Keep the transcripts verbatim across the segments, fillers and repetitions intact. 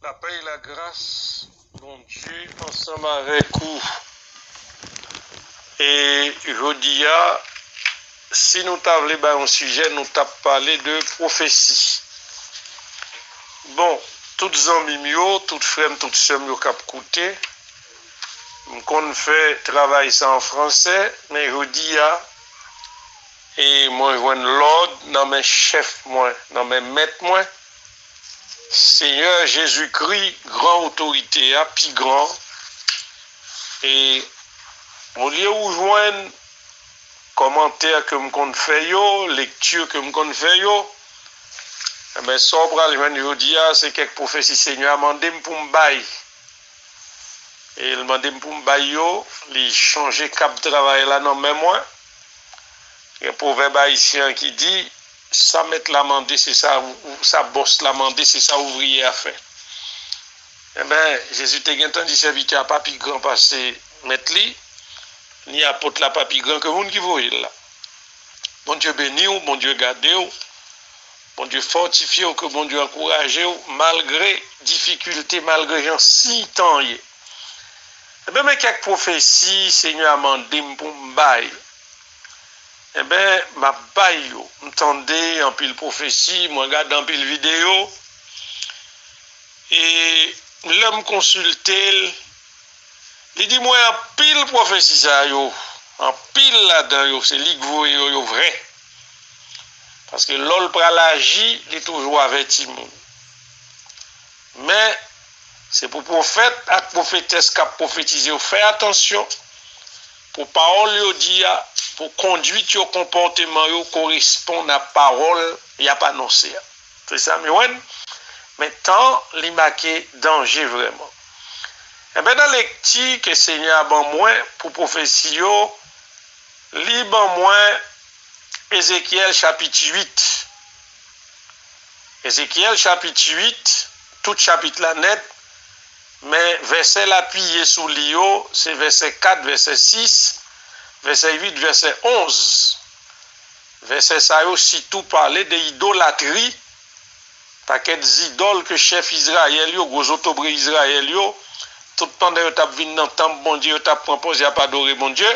Lapè e lagras Bondye ansanm avèk ou. E jodi a, si nou ta vle bay yon sijè, nou t ap pale de pwofesi. Bon, tout zanmi m yo, tout frè m, tout sè m yo k ap koute, m konn fè travay sa an fransè, men jodi a, e mwen jwenn lòd nan men chèf mwen, nan men mèt mwen, Senyè Jezikri, gran otorite a, pi gran. E olye ou jwenn kòmantè ke m konn fè yo, lekti ke m konn fè yo, enben, sa w pral jwenn jodi a, se kèk pwofesi Senyè a mande m pou m bay. E l mande m pou m bay yo, li chanje kab travay la nan men mwen. Gen pwovèb ayisyen an ki di, sa mèt la mande, se sa, sa bòs la mande, se sa ouvriye a fè. Enben, Jezi te gentan di sèvitè a pa pi gran pase mèt li, ni apot la pa pi gran ke moun ki voye l la. Bondye beni w, Bondye gade w, Bondye fòtifye w, ke Bondye ankouraje w, malgre difikilte, malgre jan siy tan ye. Enben, men kèk pwofesi Senyè a mande m pou m bay. Enben, m ap bay yo. M tande anpil pwofesi, mwen gade anpil videyo. E lè m konsilte l, li di mwen anpil pwofesi sa yo, anpil ladan yo, se li k voye yo, yo vrè. Paske lè l pral aji, li toujou avèti moun. Men, se pou pwofèt ak pwofetès k ap pwofetize yo fè atansyon pou pawòl yo di a, pou kondwit yo, konpòteman yo koresponn a pawòl y ap anonse a. Se sa m jwenn. Men tan li make danje vrèman. Enben, nan lekti ke Senyè a ban mwen pou pwofesi yo, li ban mwen Ezekyèl chapit uit. Ezekyèl chapit uit, tout chapit la nèt, men vèsè l apiye sou li yo, se vèsè kat, vèsè sis, vèsè uit, vèsè onz. Vèsè sa yo sitou pale de idolatri, pakèt zidòl ke chèf Izrayèl yo, gwo zotobre Izrayèl yo, tout pandan yo t ap vin nan tanp Bondye, yo t ap pran pòz y ap adore Bondye,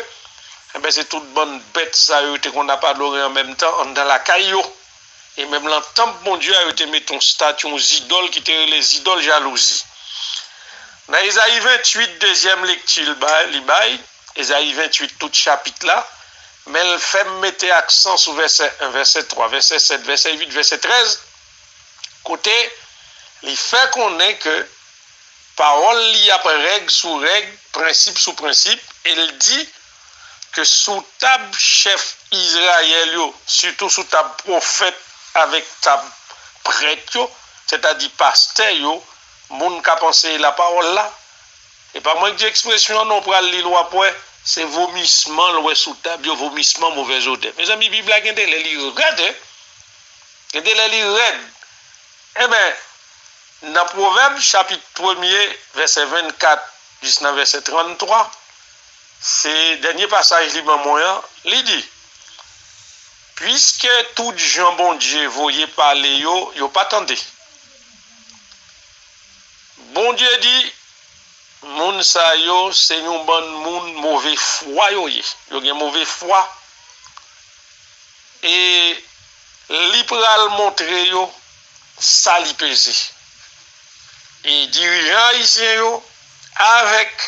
enben, se tout bann bèt sa yo, yo te konn ap adore an menm tan anndan lakay yo. E menm lan tanp Bondye a, yo te mete yon estati, yon zidòl ki te rele zidòl jalouzi. Nan Ezayi venntuit, dezyèm lekti l bay, li bay, Ezayi venntuit, tout chapit la, men l fè m mete aksan sou vèsè en, vèsè twa, vèsè sèt, vèsè uit, vèsè trèz, kote li fè konnen ke pawòl li ap règ sou règ, prensip sou prensip, e l di ke sou tab chèf Izrayèl yo, sitou sou tab pwofèt avèk tab prèt yo, sètadi pastè yo, moun k ap anseye lapawòl la, e pa mwen k di ekspresyon an non, w pral li l, w ap wè, se vomisman l wè sou tab yo, vomisman, movèz odè. Mezanmi, Bib la gen de lè li rèd, en! Gen de lè li rèd. Enben, nan Pwovèb chapit premye, vèsè vennkat jis nan vèsè tranntwa, se dènye pasaj li ban mwen an, li di, piske tout jan Bondye voye pale yo, yo pa tande. Bondye di, moun sa yo se yon bann moun move fwa yo ye. Yo gen move fwa. E li pral montre yo sa li peze. E dirijan ayisyen yo, avèk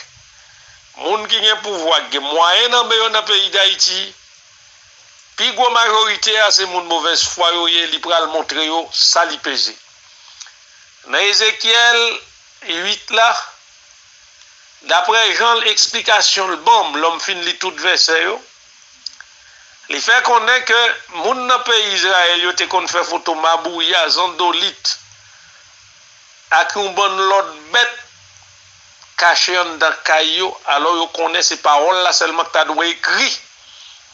moun ki gen pouvwa, ki gen mwayen nan men yo nan peyi Dayiti, pi gwo majorite a se moun movèz fwa yo ye, li pral montre yo sa li peze. Nan Ezekyèl uit la, daprè jan l, eksplikasyon l ban m, lè m fin li tout vèsè yo, li fè konnen ke moun nan peyi Izrayèl yo te konn fè foto mabouya, zandolit, ak yon bann lòt bèt kache anndan kay yo, alò yo konnen se pawòl la sèlman k ta dwe ekri,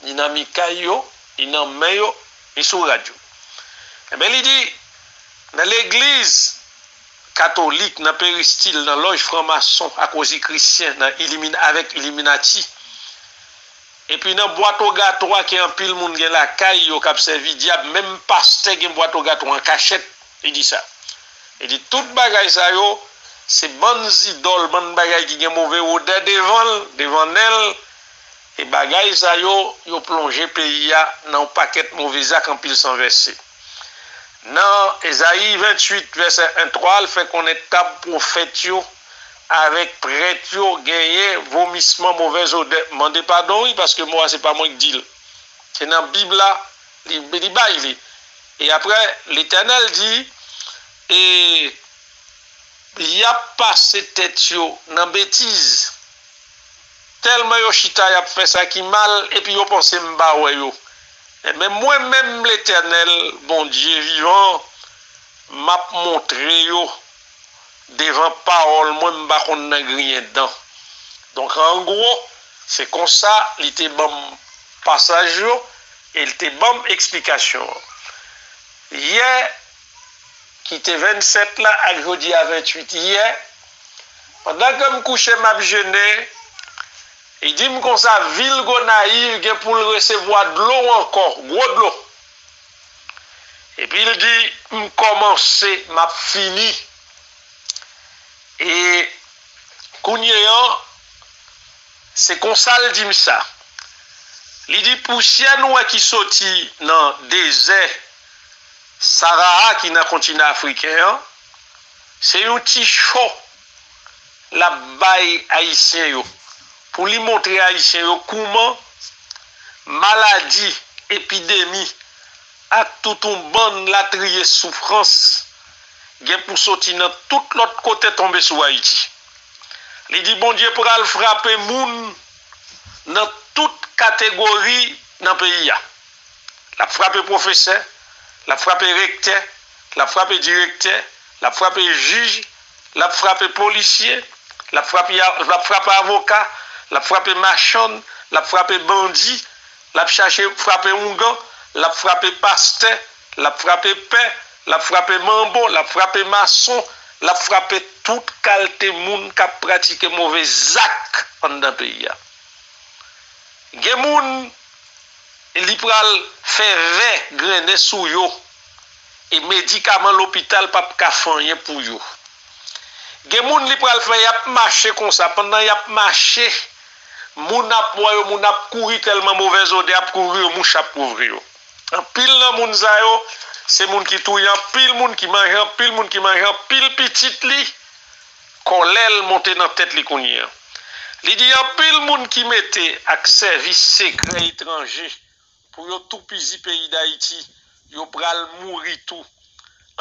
ni nan mi kay yo, ni nan men yo, ni sou rad yo. Enben, li di, nan legliz katolik, nan peristil, nan lòj franmason, akozi krisyen, nan ilimin-, avèk iliminati, epi nan bwat ogatwa ke anpil moun gen lakay yo k ap sèvi dyab, menm pastè gen bwat ogatwa an kachèt, li di sa. Li di, tout bagay sa yo, se bann zidòl, bann bagay ki gen move odè devan l, devan nen l, e bagay sa yo, yo plonje peyi a nan yon pakèt move zak, anpil san vèse. Nan Ezayi venntuit, vèsè en twa, l fè konnen tab pwofèt yo avèk prèt yo genyen vomisman, movèz odè. Mande padon, wi, paske mo a se pa mwen ki di l. Se nan Bib la, li, li bay li. E apre, Letènèl di, e y ap pase tèt yo nan betiz. Tèlman yo chita, y ap fè sa ki mal, epi yo panse m pa wè yo. Ebyen, mwen menm, Letènèl, Bondye vivan, m ap montre yo devan pawòl mwen, m pa konn nan griyen dan. Donk, an gwo, se konsa li te ban m pasaj yo e li te ban m eksplikasyon an. Yè, ki te vennsèt la, ak jodi a venntuit, yè, pandan ke m kouche, m ap jene, li di m konsa, vil Gonayiv gen pou l resevwa dlo ankò, gwo dlo. Epi l di, m kòmanse, m ap fini. E kounye an, se konsa l di m sa. Li di, pousyè nou wè ki soti nan dezè Sahara ki nan kontinan afriken an, se yon ti cho l ap bay Ayisyen yo, pou li montre Ayisyen yo kouman maladi, epidemi, ak tout yon bann latriye soufrans gen pou soti nan tout lòt kote tonbe sou Ayiti. Li di Bondye pral frape moun nan tout kategori nan peyi a. L ap frape pwofesè, l ap frape rektè, l ap frape direktè, l ap frape jij, l ap frape polisye, l ap frape, l ap frape avoka, l ap frape machann, l ap frape bandi, l ap chache frape oungan, l ap frape pastè, l ap frape pè, l ap frape manbo, l ap frape mason, l ap frape tout kalte moun k ap pratike move zak anndan peyi a. Gen moun, li pral fè vè grennen sou yo, e medikaman lopital p ap ka fè anyen pou yo. Gen moun, li pral fè y ap mache konsa, pandan y ap mache, moun ap wè yo, moun ap kouri tèlman movèz odè ap kouvri yo, mouch ap kouvri yo. Anpil nan moun sa yo, se moun ki touye anpil moun, ki manje anpil moun, ki manje anpil pitit li, kòlè l monte nan tèt li kounye a. Li di anpil moun ki mete ak sèvis sekrè etranje pou yo toupizi peyi Dayiti, yo pral mouri tou.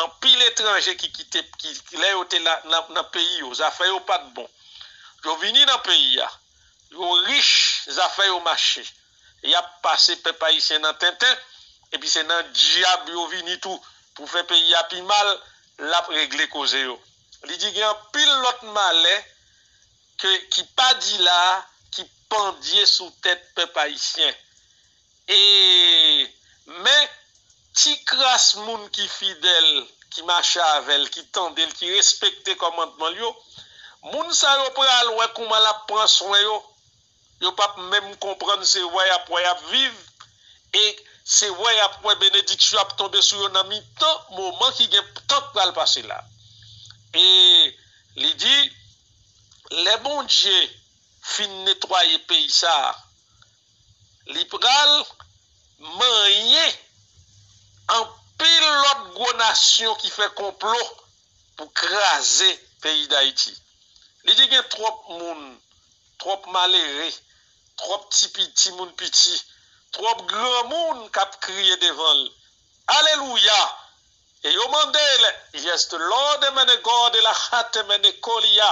Anpil etranje ki kite, ki, lè yo te la, nan, nan peyi yo, zafè yo pa t bon. Yo vini nan peyi a, yo rich, zafè yo mache. Y ap pase pèp ayisyen nan tenten, epi se nan dyab yo vini tou pou fè peyi a pi mal, l ap regle koze yo. Li di gen anpil lòt malè ke, ki pa di la, ki pandye sou tèt pèp ayisyen. E, men, ti kras moun ki fidèl, ki mache avè l, ki tande l, ki respekte kòmandman l yo, moun sa yo pral wè kouman l ap pran swen yo. Yo p ap menm konprann se wè y ap wè y ap viv, e se wè y ap wè benediksyon ap tonbe sou yo nan mitan moman ki gen tan k pral pase la. E li di, lè Bondye fin netwaye peyi sa a, li pral manyen anpil lòt gwo nasyon ki fè konplo pou kraze peyi Dayiti. Li di gen twòp moun, twòp malere, twòp ti pi, timoun piti, twòp granmoun k ap kriye devan l. Alelouya! E yo mande l, Yes, the Lord, emene God, e la hate mene kolia.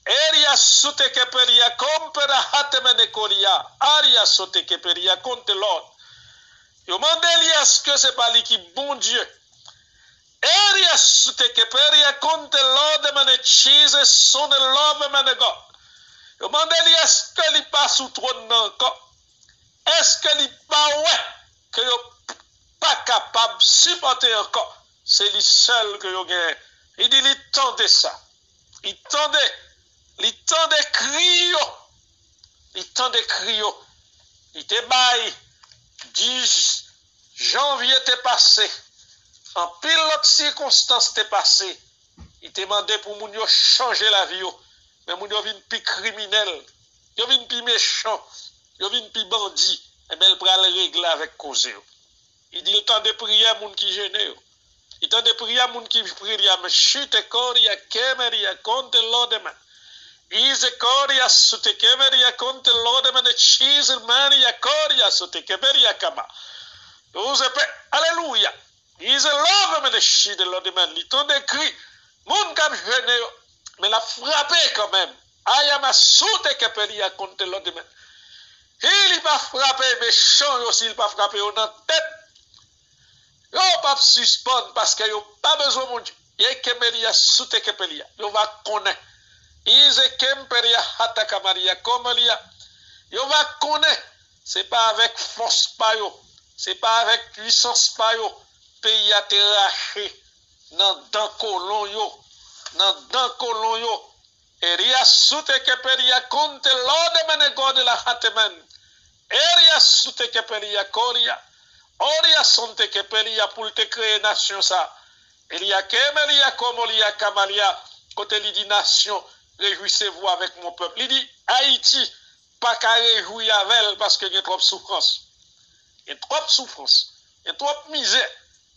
Eria suteke peria kompera hate mene kolia. Aria soteke peria konte Lord. Yo mande li, èske se pa li ki Bondye? Eria suteke peria konte Lord, emene Jesus, son de love, emene God. Yo mande li, èske li pa sou twòn nan ankò? Èske li pa wè ke yo pa kapab sipòte ankò? Se li sèl ke yo genyen. Li di li tande sa. Li tande. Li tande kri yo. Li tande kri yo. Li te bay dis janvye te pase. Anpil lòt sikonstans te pase. Li te mande pou moun yo chanje lavi yo, men moun yo vin pi kriminèl, yo vin pi mechan, yo vin pi bandi, enben l pral regle avèk koze yo. Li di l tande priyè moun ki jene yo. Li tande priyè moun ki priye a, men chite koria kemeria konte lodemen. Ize koria sute kemeria konte lodemen e chizil mania koria sute kemeria kama. Uze pe, aleluya. Ize love men e chide lodemen. Li tande kri moun k ap jene yo, men l ap frape kanmenm. Ayama sute kepelia konte lodemen. Si li pa frape mechan yo, si li pa frape yo nan tèt, yo p ap sispann paske yo pa bezwen Bondye. Ye kemelia sute kepelia. Yo va konnen. Ize kempelia hata kamalia komelia. Yo va konnen. Se pa avèk fòs pa yo, se pa avèk pwisans pa yo peyi a te rache nan dan kolon yo, nan dan kolon yo. Eria sute kepelia konte lode mene gode la hatemen. Eria sute kepelia koria. Oria sonte kepelia pou l te kreye nasyon sa. Elia kemelia komolia kamalia, kote li di nasyon, réjouissez-vous avec mon peuple. Li di Ayiti pa ka rejwi avè l paske gen twòp soufrans. Gen twòp soufrans, gen twòp mizè,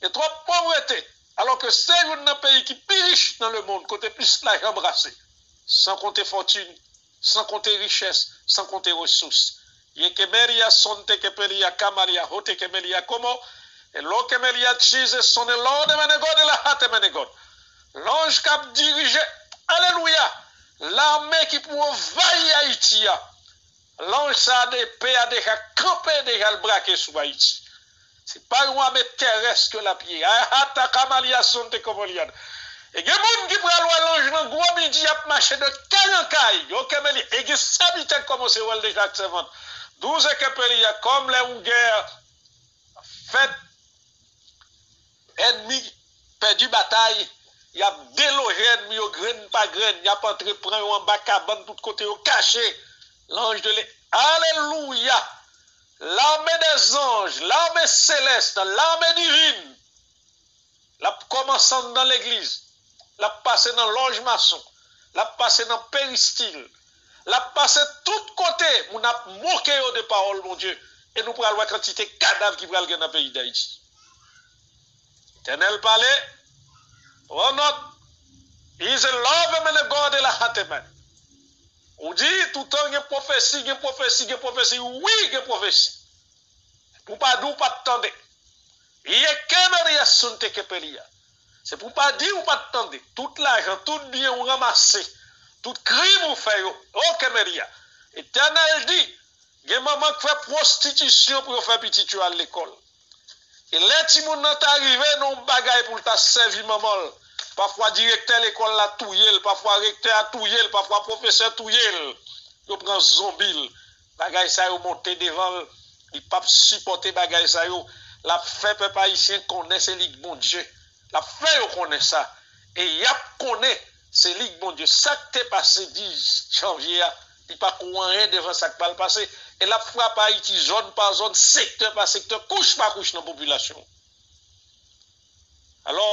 gen twòp povrete. Alò ke se youn nan peyi ki pi rich nan lemonn, kote plis lajan brase, san konte fòtin, san konte richès, san konte resous. Ye kemeria sonte kepelia kamalia hote kemelia komo, e lo kemelia chize sonnen lode menegod e la hate menegod. Lanj k ap dirije, alelouya, lame ki pou anvayi Ayiti a. Lanj sa a de pe a deja kanpe, deja l brake sou Ayiti. Se pa yon ame terès ke l ap ye. Ayahata kamalia sonte komolia. E gen moun ki pral wè lanj nan gwo midi ap mache de kay an kay. Yo kemeli. E gen sèvitè k kòmanse wè l deja ak sèvant. Douz e kepelia kòm lè yon gè fèt, ènmi pèdi batay, y ap deloje ènmi yo grenn pa grenn, y ap antre pran yo anba kabann tout kote yo kache. Lanj de le, alelouya! Lame dè zanj, lame selès, lame divin. L ap kòmanse anndan legliz, l ap pase nan lòj mason, l ap pase nan peristil, l ap pase tout kote moun ap moke yo de pawòl Bondye. E nou pral wè kantite kadav ki pral gen nan peyi Dayiti. Etènèl pale, pran nòt, is a love and a God la hateman. Ou di, toutan gen pwofesi, gen pwofesi, gen pwofesi, wi, gen pwofesi. Pou pa di w pa t tande. Ye kemeria sunte kepelia. Se pou pa di w pa t tande. Tout lajan, tout byen ou ranmase, tout krim ou fè yo, o kemeria. Etènèl di, gen manman k fè pwostitisyon pou yo fè pitit yo al lekòl. E lè timoun nan ta rive nan yon bagay pou l ta sèvi manman l, pafwa direktè lekòl la touye l, pafwa rektè a touye l, pafwa pwofesè touye l. Yo pran zonbi l. Bagay sa yo monte devan l. Li p ap sipòte bagay sa yo. L ap fè pèp ayisyen konnen se li k Bondye. L ap fè yo konnen sa. E y ap konnen se li k Bondye. Sa k te pase dis janvye a, li pa ko anyen devan sa k pral pase. E l ap frape Ayiti zòn pa zòn, sektè pa sektè, kouch pa kouch nan popilasyon. Alò,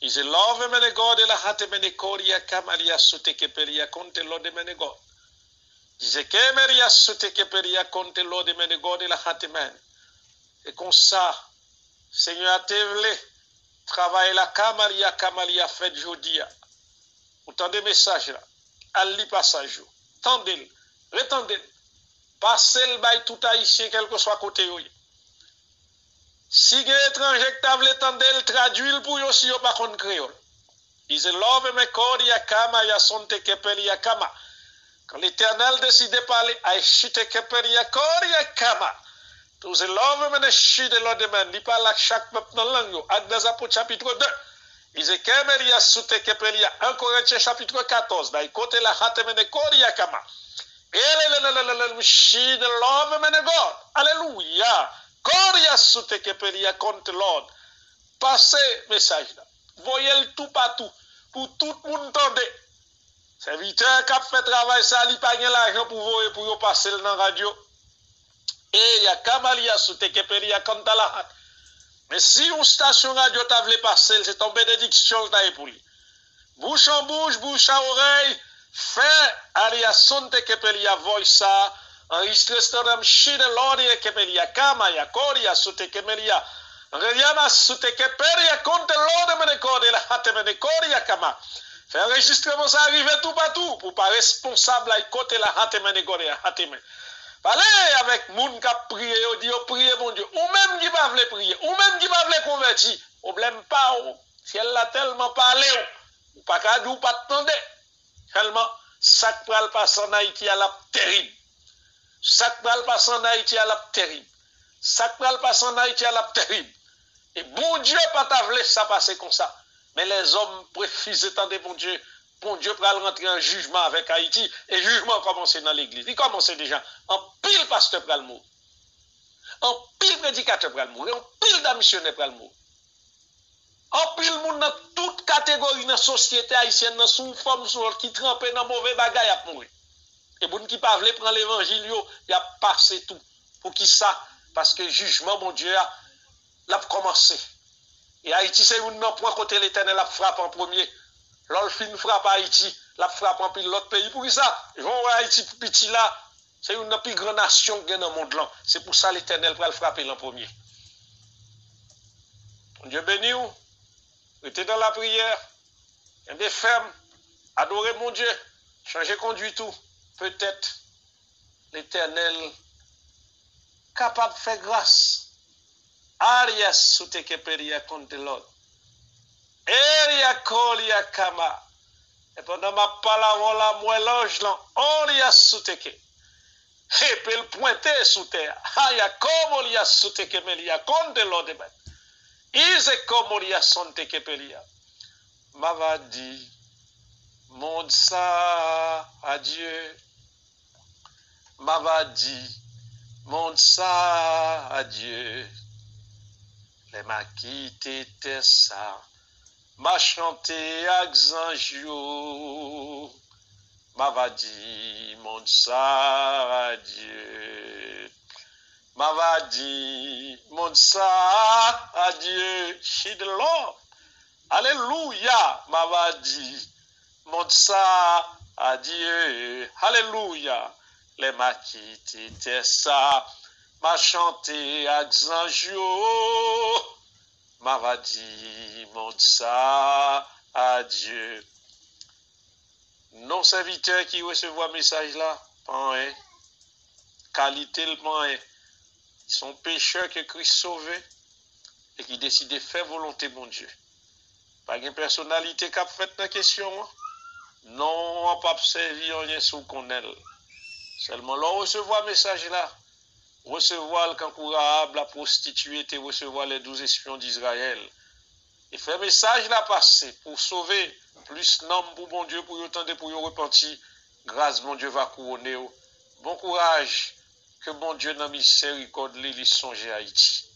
is a love mene God e la hate mene koria kamalia sute kepelia konte lode mene God. Dize kemeria sute kepelia konte lode mene God e la hate men. E konsa, Senyè a te vle, travay la kamalia kamalia fèt jodi a. Ou tande mesaj la, al li pasaj yo. Tande l, retande l. Pase l bay tout Ayisyen, kèlkeswa kote yo ye. Si gen etranje k ta vle tande l, tradui l pou yo si yo pa konn kreyòl. Is a love me koria kama ya sonte kepelia kama. Kan Letènèl deside pale, ay chite kepelia koria kama. Is a love me ne chide lode men, li pale ak chak pèp nan lang yo. Ak dan Zapot chapit de. Is a kemelia sute kepelia. En Korentyen chapit katòz, day kote la hate mene koria kama. Elelelelelele, she the love mene God. Alelouya. Koria sute kepelia konte Lord. Pase mesaj la. Voye l toupatou pou tout moun tande. Sèvitè k ap fè travay sa, li pa gen lajan pou voye pou yo pase l nan radyo. E ya kamalia sute kepelia kanta la hat. Men si yon stasyon radyo ta vle pase l, se t on benediksyon l ta ye pou li. Bouch an bouch, bouch a orèy, fè Aria Sonte Kepelia voice sa, anrejistre Stardom Shide Lord e Kepelia Kama ya Koria Sute Kemelia, Angeliama Sute Kepelia Konte Lord Mene Kode la Hate Mene Koria Kama. Fè anrejistreman sa rive toupatou pou pa responsab la kote la Hate Mene Kode la Hate Men. Pale avèk moun k ap priye yo, di yo priye Bondye. Ou menm ki pa vle priye, ou menm ki pa vle konvèti, pwoblèm pa w. Syèl la tèlman pale w, ou pa ka di w pa t tande. Sèlman, sa k pral pase ann Ayiti a l ap terib. Sa k pral pase ann Ayiti a l ap terib. Sa k pral pase ann Ayiti a l ap terib. E Bondye pa ta vle sa pase konsa. Men lèzòm refize tande Bondye. Bondye pral rantre an jijman avèk Ayiti. E jijman an kòmanse nan legliz. Li kòmanse deja. Anpil pastè pral mouri. Anpil predikatè pral mouri. Anpil damisyonè pral mouri. Anpil moun nan tout kategori nan sosyete ayisyèn nan, sou yon fòm sou lòt, ki tranpe nan move bagay, ap mouri. E moun ki pa vle pran levanjil yo, y ap pase tou. Poukisa? Paske jijman Bondye a, l ap kòmanse. E Ayiti se youn nan pwen kote Letènèl ap frape an premye. Lè l fin frape Ayiti, l ap frape anpil lòt peyi. Poukisa? Jan w wè Ayiti piti la, se youn nan pi gran nasyon k gen nan mond lan. Se pou sa Letènèl pral frape l an premye. Bondye beni w. Rete nan lapriyè. Kenbe fèm. Adore Bondye. Chanje kondwit ou. Petèt Letènèl kapab fè gras. Aria Sute Kepelia Konte Lord. Eria Kolia Kama. E pandan m ap pale avè w la, m wè lanj lan, Oria Suteke. Epi l pwente sou tè a. Aya komolia Suteke Melia Konte Lord Amen. Ize komolia Sonte Kepelia. M ava di mond sa adye. M ava di mond sa adye. Lè m a kite tè sa, m a chante ak zanj yo. M ava di mond sa adye. M ava di mond sa adye. She the Lord. Alelouya. M ava di mond sa adye. Alelouya. Lè m a kite tè sa, m a chante ak zanj yo. M ava di mond sa adye. Non sèvitè ki resevwa mesaj la, pa anyen. Kalite l pa anyen. Se yon pechè ke Kris sove e ki deside fè volonte Bondye. Pa gen pèsonalite k ap fèt nan kesyon an. Non an p ap sèvi anyen si w konnen l. Sèlman lè w resevwa mesaj la, resevwa l kankou Rahab la pwostitye te resevwa les douze espions d'Israël. E fè mesaj la pase pou w sove plis nanm pou Bondye, pou yo tande, pou yo repanti. Gras Bondye va kouwone w. Bon kouraj. Ke Bondye nan mizèrikòd li, li sonje Ayiti.